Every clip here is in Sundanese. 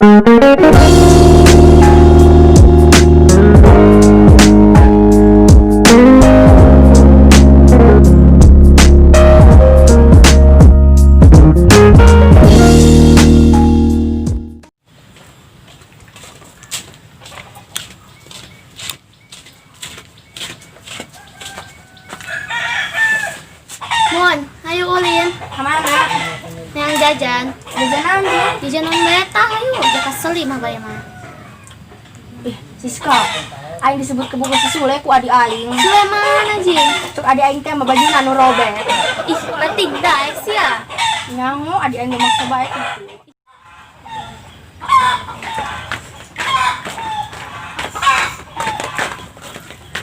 Mon, ayo ulin. Kemana? Yang jajan. Jajanan sih. Jajanan beta ayo. Jaka seli mah bae mah. Ih, Siska. Aing disebut kebogo si Sule ku adi aing. Sule mana jing? Cuk adi aing teh mah bajuna nu robek. Ih, penting daek sia. Nyango adi aing maksa bae gitu.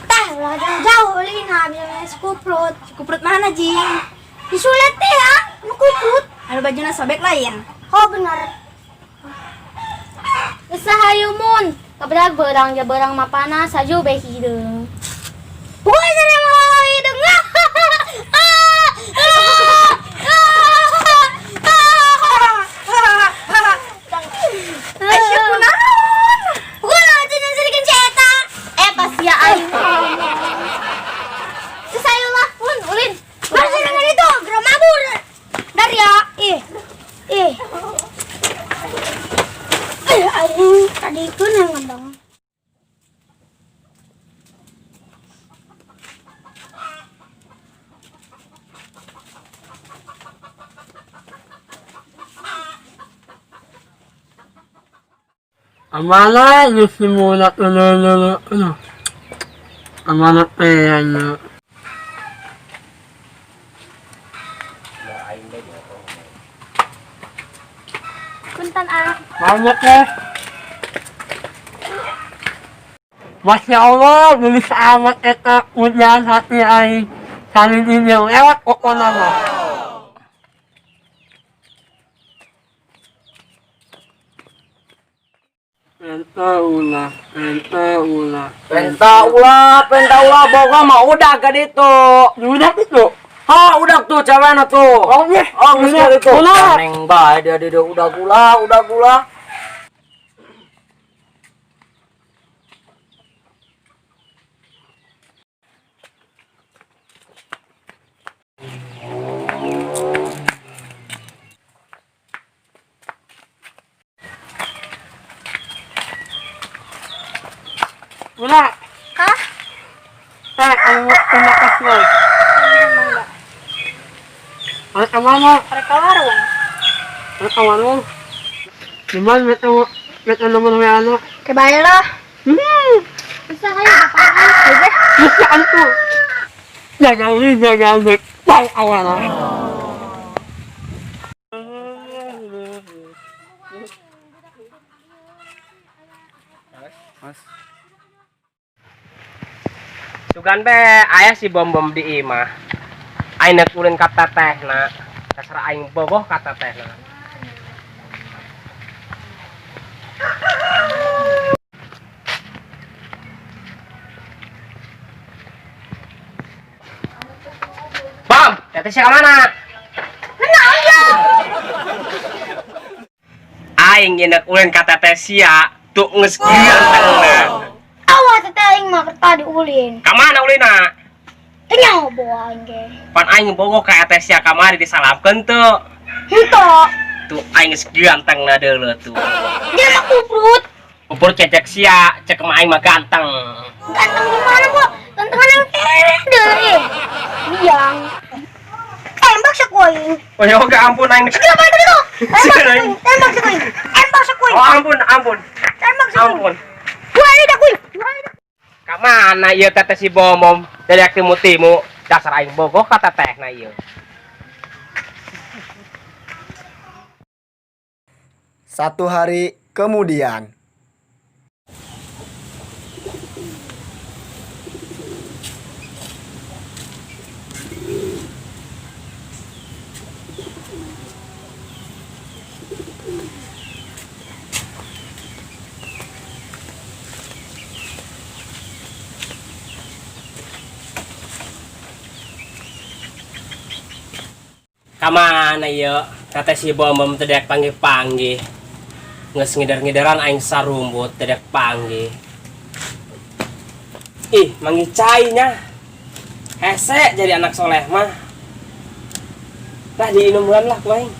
Tah, ulah jauh-jauh ulin ha, bisa si kuprut. Si kuprut mana, Jing? Di Sule teh ya, nu kuprut. Anu bajuna sobek lain. Oh bener. Geus hayu mun. Kabedag beurang ja beurang mah panas aju be hideung. Bukan sering mau hideung. Aisyah kunaon? Bukan aja yang sering si eta. Eh, pas ya aing. Geus hayu lah, mun ulin. Baru dengan itu, gerak mabur. Dari ya, ih. Ih. Eh, aing tadi itu nang ngembang. Amana disimula ano ano Amana pera. Punten ah. Banyak ya. Masya Allah, gelis amat eta ujian hati aing. Saling ini lewat pokona mah. Penta ulah, penta ulah. Penta ulah, penta ulah, boga mah udah ke ditu. Udah itu. Ha, udah tuh cewekna tuh. Oh, iya. Oh, geus Udah. itu. Ulah. Neng bae dia dia udah gula, udah gula. Ulah. Hah? Eh, anu tumakas mo. Ano ka mama? Arek ka warung. Ano ka warung? Naman, meto, meto naman may ano. Ke bae lah. Geus hayu bapak aing. Gusto ano to? Gagawin, gagawin. Wow, awa na. Sugan be aya si bom-bom di imah. Aing nek ulin ka tetehna. Dasar aing bogoh ka tetehna. Bom, teteh sia ka mana? Aing nek ulin ka teteh sia, tuh geus gantengna. Awas teteh aing mah tadi ulin. Ka mana ulina? Teu nyaho bawa aing ge. Pan aing bogoh ka teteh sia kamari disalamkeun teu? Henteu. Tuh aing geus gantengna deuleu tuh. Dia mah kuprut. Kuprut cecek sia, cek mah aing mah ganteng. Ganteng gimana, Bu? Gantengan yang deuleu ih. Biang. Tembak sa kuing. Oh ya oke, ampun aing. Segera balik ke ditu. Tembak sa kuing, tembak sa kuing. Tembak sa kuing. Oh ampun, ampun. Tembak sa kuing. Ampun. Wah, ini dah kuing. Ka mana ieu teteh si bomom? Dari timu-timu, dasar aing bogoh ka tetehna ieu. Satu hari kemudian. Ka mana ieu? Teteh si bomom teh daek panggih-panggih. Geus ngider-ngideran aing sarumbut teu dek panggih. Ih, manggih cai nya. Hese jadi anak soleh mah. Lah diinum lah ku aing.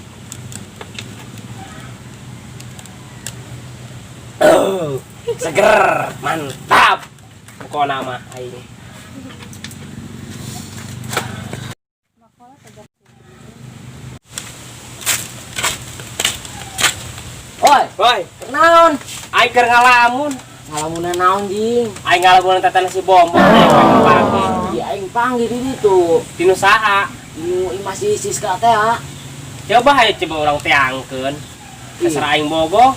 Oh, seger, mantap. Pokona mah aing. Oi, Woi, naon? Aing keur ngalamun. Ngalamunan naon jing? Aing ngalamun teteh si Bom. Aing panggih. Di aing panggil di ditu. Tinu saha? Nu imah si Siska teh ha. Coba hayu coba urang teangkeun. Terserah aing bogoh.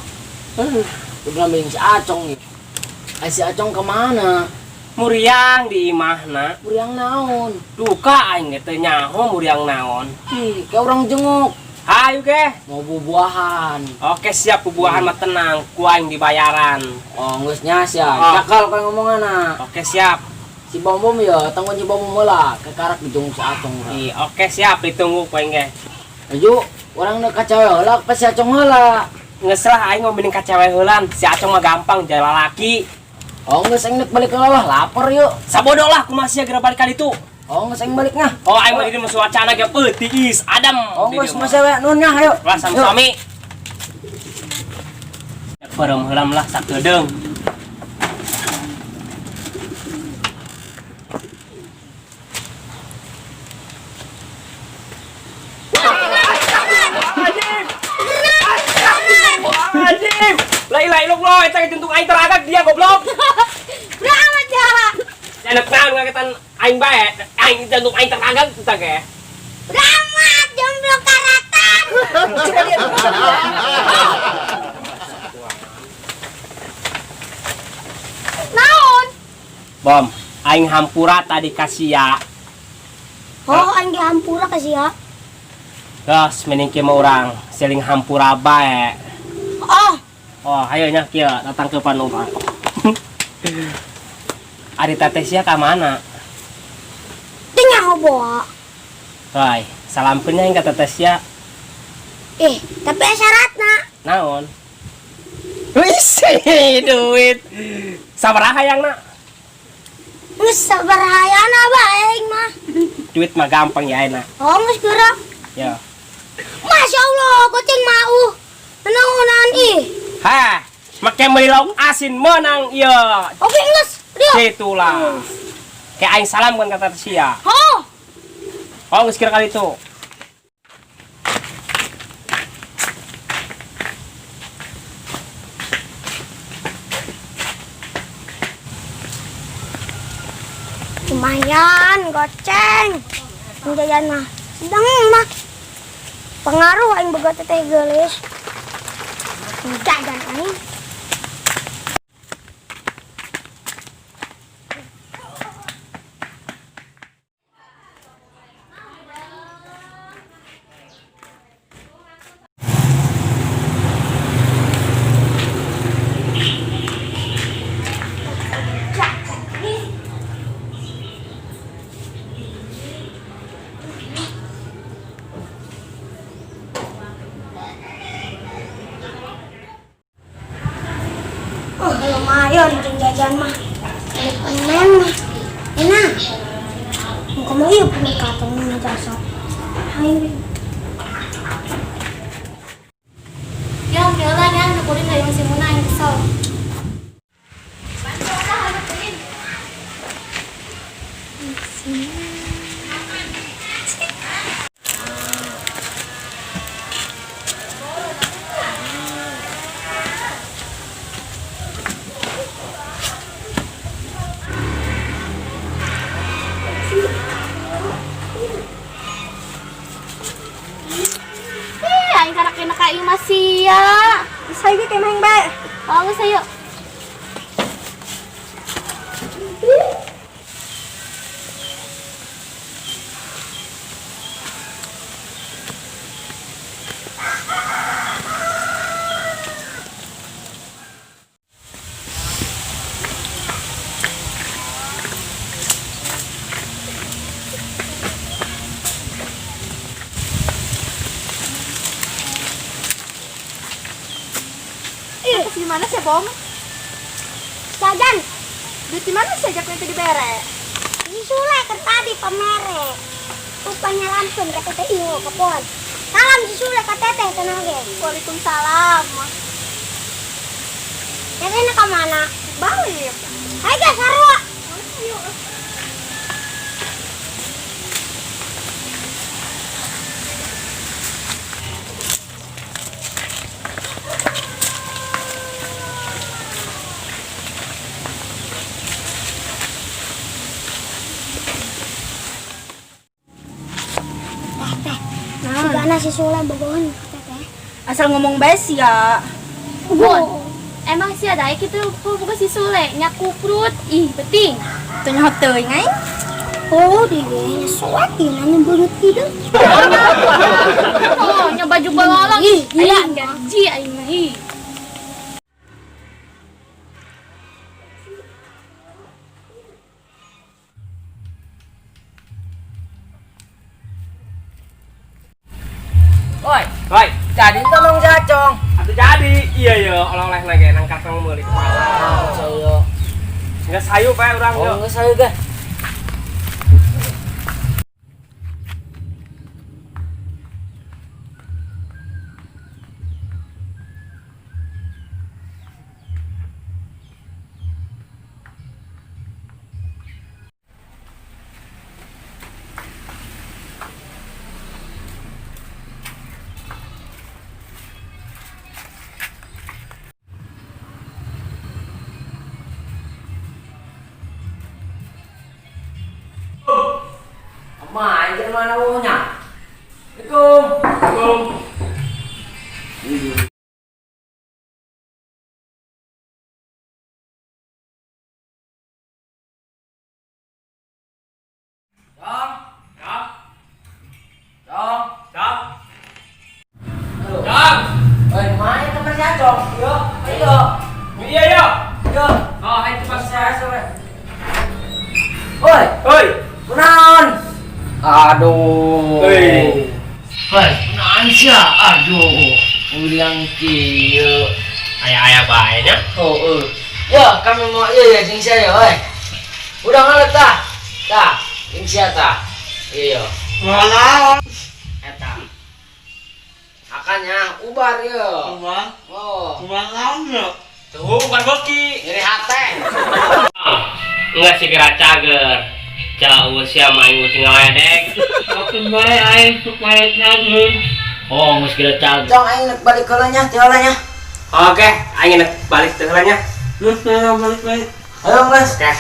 Udah bilang si Acong nih. Eh, si Acong kemana? Muriang di imahna. Muriang naon? Duka aing ge teu nyaho muriang naon. Ih, kayak orang jenguk. Hayu ge. Mau buah-buahan. Oke siap, bubuahan mah tenang, ku aing dibayaran. Oh, geus nya sia. Oh. Cakal kau ngomongan. Oke siap. Si Bom Bom ya, tanggung si Bom Bom lah. Kekarak dijenguk si Acong. Ih, oke siap, ditunggu ku aing ge. Ayo, orang nu ka cewek heula, pas si Acong heula. Geus lah aing mau mending ka cewek heulan. Si Acong mah gampang jadi lalaki. Oh, geus aing balik heula lah, lapar yuk. Sabodo lah kumaha sia geura balik ka ditu. Oh, geus aing balik nya. Oh, aing mah di dieu wacana ge peuting adem. Oh, geus mah cewek nuhun nya, ayo. Lah sami-sami. Peureum heulam lah sakedeung. Anjing. La ilaha illallah, eta jantung aing teragak dia goblok. Berapa jaha? Enak naon ngagetan aing bae, aing jantung aing teragak eta ge. Beramat jomblo karatan. Naon? Bom, aing hampura tadi ka sia. Oh, aing ge hampura ka sia. Geus mending kieu mah urang seling hampura bae. Oh. Oh, hayo nya kieu datang ke Panuma. Ari teteh sia ka mana? Teu nyaho boa. Woi, salamkeun nya ka teteh sia. Tapi aya syaratna. Naon? Wih, duit. Sabaraha hayangna? Geus sabaraha hayangna bae aing mah. Duit mah gampang ya ayeuna. Oh, geus geura. Ya. Masya Allah, goceng mau. Naonan ih. Hah, make meuli lauk asin menang ieu. Oke, geus. Dia. Itulah. Kayak aing salam kan kata sia. Oh. Oh, geus kira kali itu. Lumayan goceng. Jajan mah sedang mah. Pengaruh aing boga teteh geulis. Jajan aing. Oh, lumayan jeung jajan mah. Permen mah. Enak. Muka mau ieu punya katong mah jasa. Hayu. Yang keula nya nu kuring hayang si Muna aing kesel. Aing karak kena ka ieu mah sia. Geus hayu ge maeng bae. Oh, geus hayu. Di mana sih, Bom? Jajan. Duit di mana sih jak nanti dibere? Si Sule kan tadi pamere. Upahnya langsung ke teteh iyo kepon. Salam si Sule ke teteh tenang ge. Waalaikumsalam. Teteh nak ke mana? Balik. Ayo guys, sarua. Ayo. Teteh. Sugana si Sule bogohan ke teteh. Asal ngomong bae sih ya. Bon. Emang sih ada gitu bukan si Sule nya kuprut ih penting. Teu nyaho teuing aing. Oh, di nya suat nanya beungeut hideung. Oh, nya baju balolong. Ih, Aya gila. gaji aing mah ih. Oi, Woi, jadi tolong si Acong. atuh jadi. Iya ya, oleh-oleh lagi nang kartong meuli ke pasar. Saya. Enggak sayu bae urang yo. Oh, enggak saya geh. Ama, anjir mana wohnya? Assalamualaikum. Assalamualaikum. Dong, Dong, dong. dong. Aduh. Dong. Oi, main teman si Acong. Yo, ayo. Iya yo. Yo. Oh, ayo cepat Saya sore. Oi, Oi. kunaon? Aduh. Oi. Hei, kunaon sia? Aduh, ulang kieu. Aya-aya bae nya. Oh, eh. Ya, kami mau iya ya jeung sia ya, oi. Udah ngalet tah. Tah, jeung sia tah. Iya. Mana? Eta. Akannya ubar ya. Kumaha? Oh, Kumaha ya? Tuh, bukan boki. nyeri hate. Enggak sih kira cager. Jauh sia main kucing ngaledek. Makin bae aing supaya cager. Oh, geus kira cager. Cong aing nek balik heula nya, teh heula nya. Oke, aing nek balik teh heula nya. Terus saya balik balik. Ayo, Mas. Oke.